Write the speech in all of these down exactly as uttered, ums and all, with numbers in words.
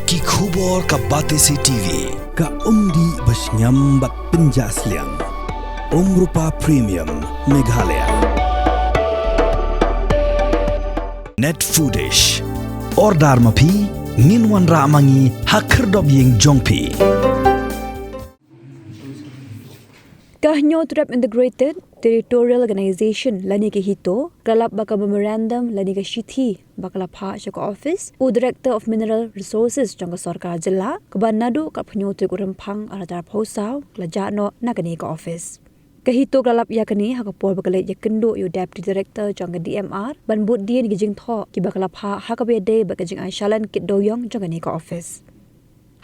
Ki khubor ka Batesi T V. Ka umdih ba shngiam bad pynjah sliang. Umrupa Premium Meghalaya. Net Foodish. Order ma phi, ngin wanrah ma ngi ha khyrdop ïing jong phi. Ka Hynñiewtrep Integrated Territorial Organization lane ka HITO ka la lap ba ka memorandum lane ka shithi ba ka la phah sha ka office u Director of Mineral Resources jong ka sorkar jylla, kaba naduh ka arphew tarik u Rymphang arhajar arphew saw ka la jah noh na kane ka office. Ka HITO ka la lap ïa kane ha ka por ba ka leit ïakynduh ïa u Deputy Director jong ka D M R ban bud dien ïa ki jingthoh kiba ka la phah ha kaba ïadei bad ka jingai shalan kit dewiong jong kane ka office.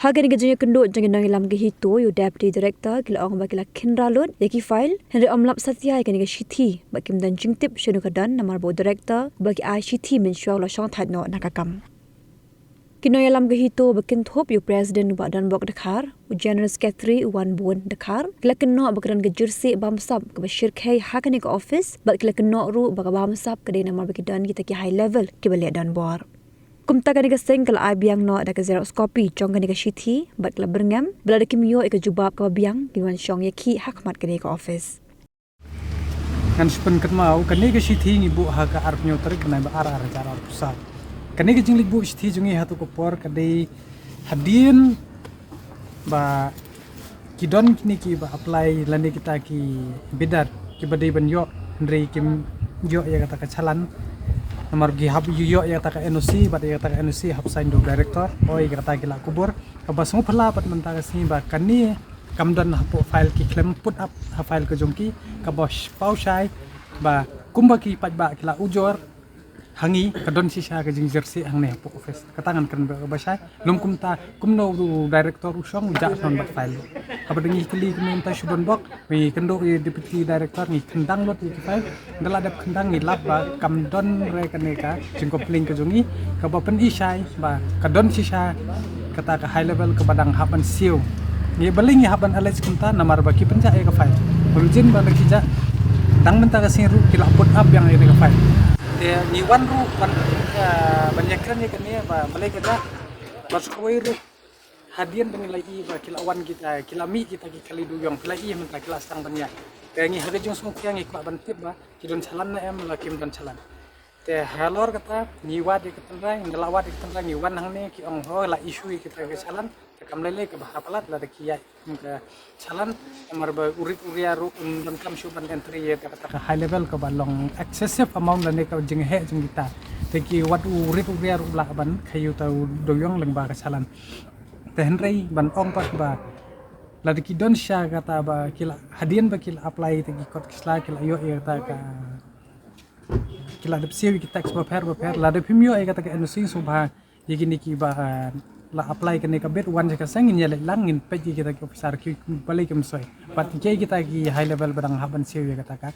Ha kane ka jingïakynduh jong ki nongïalam ka HITO, ïa u Deputy Director ki la ong ba ki la khynra lut ïa ki file, hynrei ym lap satia ïa kane ka shithi, ba kim don jingtip shano ka don, namar ba u Director ba ki ai shithi mynshuwa u la shong thait noh na ka kam. Ki nongïalam ka HITO ba kynthup ïa u President u Bah Donbok Dkhar, u General Secretary u Wanbun Dkhar, ki la kynnoh ba ka don ka jyrsieh bamsap kaba shyrkhei ha kane ka office, bad ki la kynnoh ruh ba ka bamsap ka dei namar ba ki don kita ki high level kiba leh donbor. Kumta kane ka seng ka la ai biang noh da ka xerox copy jong kane ka shithi bad ka la byrngem ba lada kim ïoh ïa ka jubab kaba biang, kin wan shong ïakhih ha khmat kane ka office. Ngan shu pynkynmaw, kane ka shithi ngi buh ha ka arphew tarik bnai ba ar, arhajar arphew saw. Kane ka jingleit buh shithi jong ngi ha tu ka por ka dei hadien ba ki don kine kiba apply lane kita ki bidder kiba dei ban ïoh, hynrei kim ïoh ïa kata ka challan. Namar ki hap ïoh ïa kata ka N O C, bad ïa kata ka N O C hap sign da u director. Oi, ïa kata ki la kubur. Kaba sngewphylla pat mynta ka sngi ba kane kam don hapoh file, ki khlem put up ha file ka jong ki, kaba sh-, paw shai ba kumba ki paidbah ki la ujor ha ngi, ka don shisha ka jingjyrsieh hangne hapoh office. Kata ngan kren ba, ba shai. Lym kumta, kumno u director u shong u jah shuh bad file. Haba dang ngi kylli kumne mynta shu don bok, ngi kynduh ïa u deputy director, ngi khyndang lut ïa ki file. Ynda la dep khyndang ngi lap ba kam don re kane ka jingcomplain ka jong ngi, kaba pyni shai ba ka don shisha kata ka high level kaba dang hap ban siew. Ngi balei ngi hap ban allege kumta, namar ba ki pynjah ïa ka file. Bym jin ba la ki jah, dang mynta ka sngi ruh ki la put up biang ïa ka file. Te ngi wan ruh ban, eh, ban ïakren ïa kane ba balei ka jah. Bad sa kawei ruh, hadien ba ngi la ïohi ba ki la wan kita, ki la mih kita ki kali dewiong, ki la ïohi mynta ki la sdang ban ïaid. Te ngi ha ka jingsngewthuh ngi kwah ban tip ba ki don challan ne em, la kim don challan. Te halor kata ngi wad ïa ka tynrai, ngi la wad ïa ka tynrai, ngi wan hangne, ki ong ho la issue ïa kita ki challan. Te kam lei lei kaba hap palat lada ki ïaid ka challan, namar ba u rit u ria ruh un donkam shuh ban entry ïa kata ka high level kaba long excessive amount lane ka jingheh jong kita. Te ki wad u rit u ria ruh lah ban khaïi uta u dewiong lyngba ka challan. Te hynrei ban ong pat ba lada ki don shisha kata ba ki la, hadien ba ki la apply te ki kot ki sla ki la ïoh ïa kata ka, ki la dep siew ïa ki tax bapher bapher, lada phim ïoh ïa kata ka N O C sngewbha ïa kine kiba, eh, la apply kane ka bid wan sha ka seng, ngin ïaleit lang, ngin peit ïa kita ki officer ki balei kim soi. Bad kiei kita ki high level ba dang hap ban siew ïa kata ka,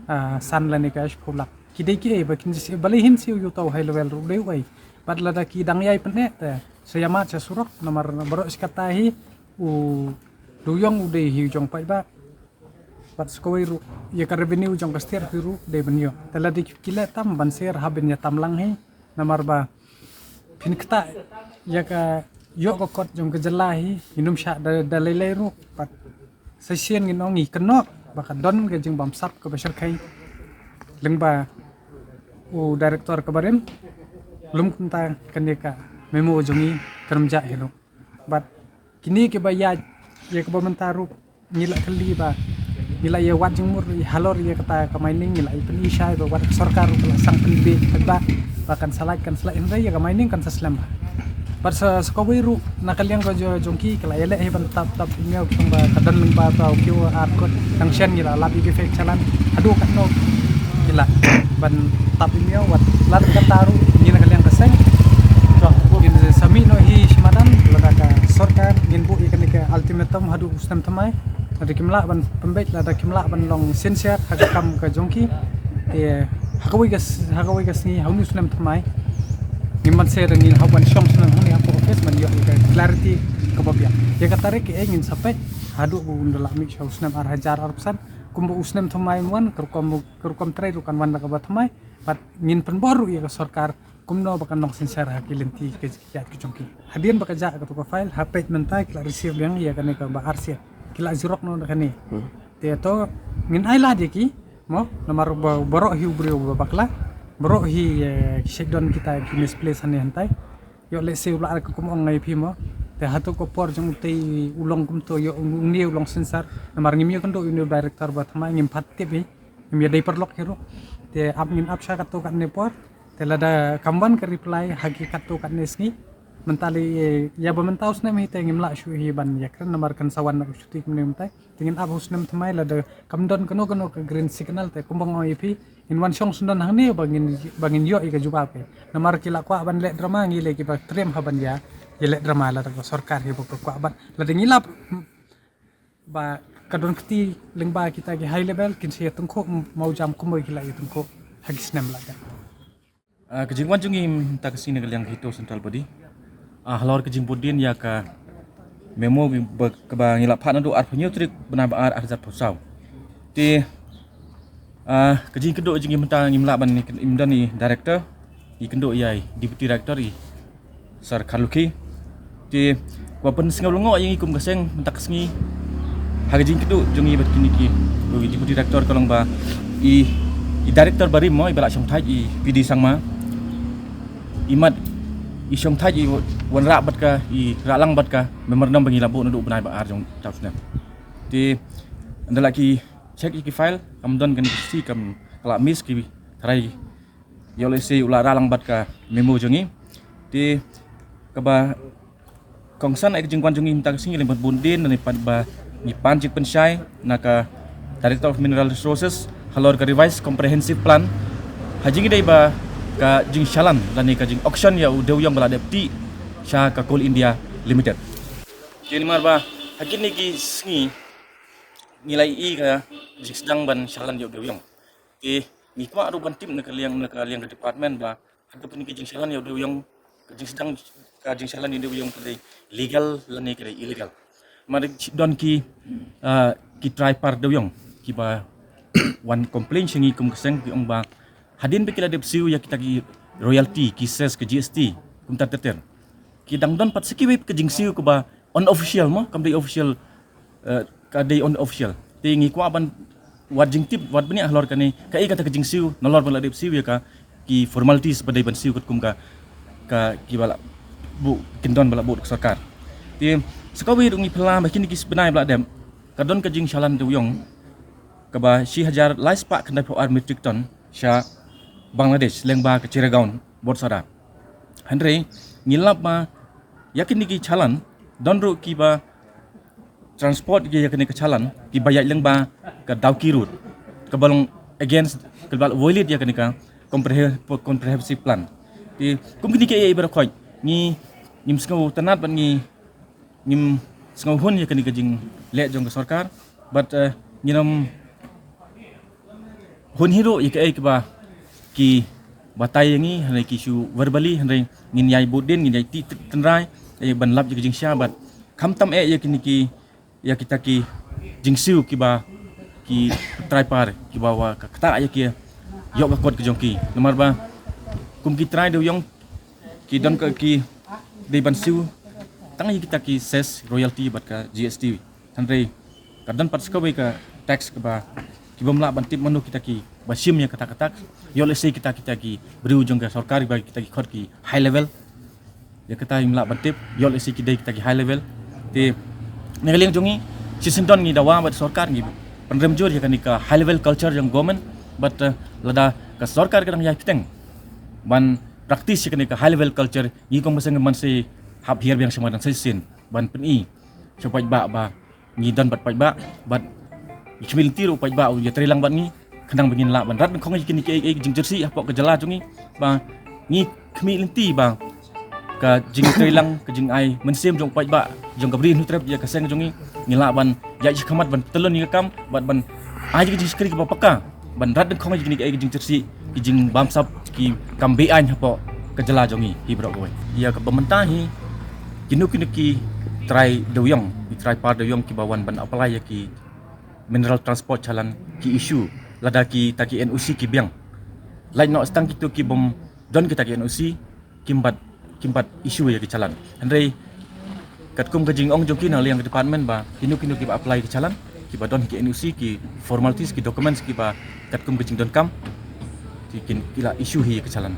ah, san lane ka shiphew lak. Ki dei kiei ba kin siew, balei hin siew ïa uta u high level ruh dei uei. Bad lada ki dang ïai pyneh te sa ïamad sha surok, namar baroh shi katta hi u dewiong u dei hi u jong paidbah. Bad sa kawei ruh ïa ka revenue jong ka state hi ruh dei ban ïoh. Te lada ki leh tam ban siew hap ban ïa tam lang hi. Namar ba phin ktah ïa ka ïoh ka kot jong ka jylla hi, ngin ym shah da, da lei lei ruh. Bad sa shisien ngin ong ngi kynnoh ba ka don ka jingbamsap kaba shyrkhei lyngba u director kaba rim. Lym kumta kane ka memo jong ngi kan ym jah hi ruh. Bad kine kiba ïaid ïa kaba mynta ruh ngi la kylli ba ngi la ïa wad jingmut halor ïa kata ka mining, ngi la ïa pyni shai ba wat ka sorkar ruh ka la sdang pynbiej ba, ba kan sa lait, kan sa lait, hynrei ïa ka mining kan sa slem. Bad sa, sa kawei ruh na ka liang ka jo-, jong ki ka la ïaleh hi ban tap, tap email ki ong ba ka don lyngba uta u Q R code, tang shen ngi la lap ïa ki fake challan. Haduh katno ki la ban tap email, wat lada kata ruh ngi na ka liang ka seng ngin sa mih noh hi shi madan, lada ka sorkar ngin buh ïa kane ka ultimatum haduh u snem thymmai. Lada kim lah ban pynbeit, lada kim lah ban long sincere ha ka kam ka jong ki, te ha kawei ka s-, ha kawei ka sngi, ha une u snem thymmai, ngin ban sdang, ngin hap ban shong shnong hangne hapoh office ban ïoh ïa ka clarity kaba biang. Ïa ka tarik kaei ngin sa peit haduh ba un da lah mih sha u snem ar hajar arphew san. Kumba u snem thymmai un wan, ka rukom, ka rukom trei ruh kan wan da kaba thymmai. Bad ngin pynbor ruh ïa ka sorkar Kumno ba kan long synshar ha ki lynti ki, ki, ki jong ki. Hadien ba ka jah katu ka file, ha peit mynta ki la receive biang ïa kane kaba ar siat. Ki la xerox noh da kane. Te to ngin ai lad ïa ki mo, namar ba baroh hi u briew ba bakla, baroh hi, eh, ki shait don kita ki misplace hangne hangtai. Ïoh lehse u la ar ka kum ong ngai phi mo. Te hato ka por jong utei u long kumto, ïoh une u long synshar. Namar ngim ïoh kynduh une u director ba thymmai, ngim pat tip hi. Ngim ïa dei paralok hi ruh. Te ap ngin ap sha katto katne por. Te lada kam wan ka reply ha ki katto katne sngi, mynta lei, eh, ïa ba mynta u snem hi te ngim lah shuh hi ban ïakren namar kan sa wan na ka shuti kumne mynta. Te ngin ap u snem thymmai, lada kam don kano kano ka green signal te kumba nga ong ïa phi, ngin wan shong sngewdon hangne ba ngin, ba ngin ïoh ïa ka jubab. Namar ki la kwah ban leh drama, ngi lei kiba triem ha ban ïa, ïa leh drama, lada ka sorkar hi ba ka kwah ban, lada ngi lap ba ka don kti lyngba kita ki high level, kin sa ïa tyngkhuh mawjam kumba ki la ïa tyngkhuh ha ki snem la ka. Ah, ka jingwan jong ngi mynta ka sngi na ka liang HITO Central Body, ah, halor ka jingbud dien ïa ka memo ba, kaba ngi la phah naduh arphew hynñiew tarik bnai ba ar, ar hajar arphew saw. Te, ah, ka jingkynduh jong ngi mynta ngim lah ban, im don i director, i kynduh ïa i deputy director, i Sir Kharlukhi. Te kaba pynsngewlyngngoh ïa ngi kum ka seng mynta ka sngi ha ka jingkynduh jong ngi bad kine ki, u deputy director, ka long ba i, i director barim mo, iba la shongthait, i P D Sangma, i mat, i shongthait, i wanrah bad ka, i rah lang bad ka memorandum ba ngi la buh naduh bnai ba ar jong u snem. Te ynda la ki check ïa ki file, kam don kane ka shisha, kam, ka la miss, ki tharai ïoh lehse u la rah lang bad ka memo jong ngi. Te kaba kongsan ïa ka jingwan jong ngi mynta ka sngi lem bad bun dien, lane pat ba ngi pan jingpynshai na ka Director of Mineral Resources halor ka Revised Comprehensive Plan ha jingïadei ba ka jingshalan lane ka jing-auction ïa u dewïong ba la dep tih sha ka Coal India Limited. Te namar ba ha kine ki sngi ngi la ïohi ka jingsdang ban shalan ïa u dewïong. Te ngi kwah ruh ban tip na ka liang, na ka liang ka department ba ha kane ka jingshalan ïa u dewïong, ka jingsdang, ka jingshalan ïa u dewïong ka dei legal lane ka dei illegal. Namar don ki, ah, ki trai par dewïong kiba wan complain sha ngi kum ka seng, ki ong ba hadien ba ki la dep siew ïa kita ki royalty, ki cess, ka G S T, kumta ter ter, ki dang don pat sa kiwei ka jingsiew kaba unofficial mo, kam dei official, eh, ka dei unofficial. Te ngi kwah ban wad jingtip, wad bniah halor kane, kaei kata ka jingsiew, nalor ba la dep siew ïa ka, ki formalities ba dei ban siew katkum ka, ka kiba la buh, kyndon ba la buh da ka sorkar. Te sa kawei ruh ngi phylla ba kine ki bnai ba la dep, ka don ka jingshalan dewïong kaba shi hajar lai spah khyndaiphew ar metric ton sha Bangladesh lyngba ka Chittagong, Borsara. Hynrei ngi lap ba ïa kine ki shalan, don ruh kiba transport ïa kine ki shalan kiba ïaid lyngba ka Dawki Road, kaba long against, kaba violate ïa kane ka comprehe-, comprehensive plan. Te kum kine kiei baroh khoit ngi, ngim sngewtynnad bad ngi ngim sngewhun ïa kane ka jingleh jong ka sorkar, bad, eh, ngin ym hun hi ruh ïa kaei kaba ki batai ïa ngi, hynrei ki shu verbally, hynrei ngin ïai bud dien, ngin ïai tih tynrai ïa ban lap ïa ka jingshisha, bad khamtam eh ïa kine ki, ïa kita ki jingsiew kiba ki trai par kiba wa ka ktah ïa ki, ïoh ka kot ka jong ki. Namar ba kum ki trai dewïong ki don ka, ki dei ban siew tang ïa kita ki cess, royalty bad ka G S T. Hynrei ka don pat sa kawei ka tax kaba ki bym lah ban tip mano kita kiba shim ïa kata ka tax. Ïoh lehse kita, kita ki briew jong ka sorkar ba kita ki khot ki high level. Ïa kata ngim lah ban tip, ïoh lehse ki dei kita ki high level. Te na ka liang jong ngi, shisien don ngi dawa bad sorkar, ngi pynrem jur ïa kane ka high level culture jong government, bad, eh, lada ka sorkar ka dang ïai bteng ban practice ïa kane ka high level culture, ngi kum ka seng ngim ban sa hap hiar biang sha madan sa shisien ban pyni sha u paidbah ba ngi don bad paidbah, bad ngi khmih lynti ruh u paidbah u ïatrei lang bad ngi, khnang ba ngin lah ban rat nyngkhong ïa kine kiei kiei ki jingjyrsieh hapoh ka jylla jong ngi, ba ngi khmih lynti ba ka jingïatrei lang, ka jingai mynsiem jong u paidbah, jong ka Bri Hynñiewtrep ïa ka seng jong ngi, ngi lah ban ïaid shakhmat ban tylli ïa ka kam, bad ban ai ïa ka jingshakri kaba paka ban rat nyngkhong ïa kine kiei ki jingjyrsieh, ki jingbamsap, ki kam be-aiñ hapoh ka jylla jong ngi hi baroh kawei. Ïa kaba mynta hi, kino kino ki trai dewïong, ki trai par dewïong kiba wan ban apply ïa ki mineral transport shalan, ki issue lada kita ki N O C ki biang. Lait noh tang kito ki bym don kita ki N O C kim pat, kim pat issue ïa ki challan. Hynrei katkum ka jingong jong ki na liang ka department ba kino kino kiba apply ki challan, kiba don ki N O C, ki formalities, ki documents kiba katkum ka jingdonkam, ki kin, ki la issue hi ki challan.